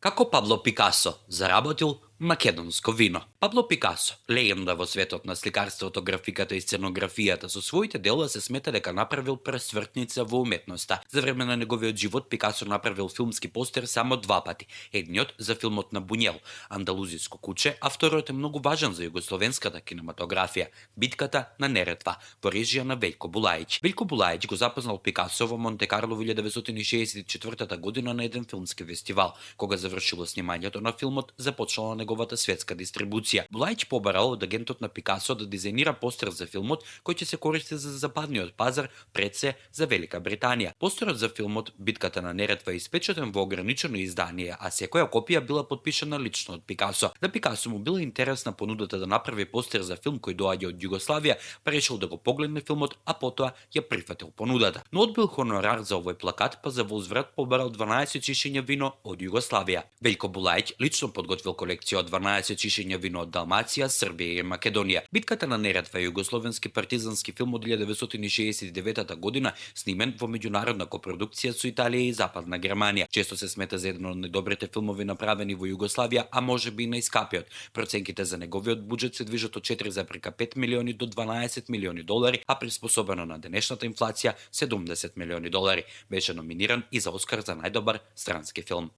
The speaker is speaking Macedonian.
Како Пабло Пикасо заработил македонско вино. Пабло Пикасо, легенда во светот на сликарството, графиката и сценографијата, со своите дела се смета дека направил пресвртница во уметноста. За време на неговиот живот Пикасо направил филмски постер само два пати. Едниот за филмот на Бунјел, Андалузиско куче, а вториот е многу важен за југословенската кинематографија, Битката на Неретва, во режија на Велјко Булајич. Велјко Булајич го запознал Пикасо во Монте Карло во 1964 година на еден филмски фестивал. Кога завршило снимањето на филмот, започнала неговата светска дистрибуција. Булајич побарал од агентот на Пикасо да дизајнира постер за филмот кој ќе се користи за западниот пазар, пред се за Велика Британија. Постерот за филмот Битката на Неретва е испечатен во ограничено издание, а секоја копија била подпишана лично од Пикасо. На Пикасо му била интересна понудата да направи постер за филм кој доаѓа од Југославија, па решил да го погледне филмот, а потоа ја прифатил понудата. Но одбил хонорар за овој плакат, па за возврат побарал 12 чишиња вино од Југославија. Велјко Булајич лично подготвил колекција од 12 чишиња вино од Далмација, Србија и Македонија. Битката на Неретва е југословенски партизански филм од 1969 година, снимен во меѓународна копродукција со Италија и Западна Германија. Често се смета за еден од најдобрите филмови направени во Југославија, а можеби и најскапиот. Проценките за неговиот буџет се движат од 4,5 милиони до 12 милиони долари, а приспособено на денешната инфлација 70 милиони долари. Беше номиниран и за Оскар за најдобар странски филм.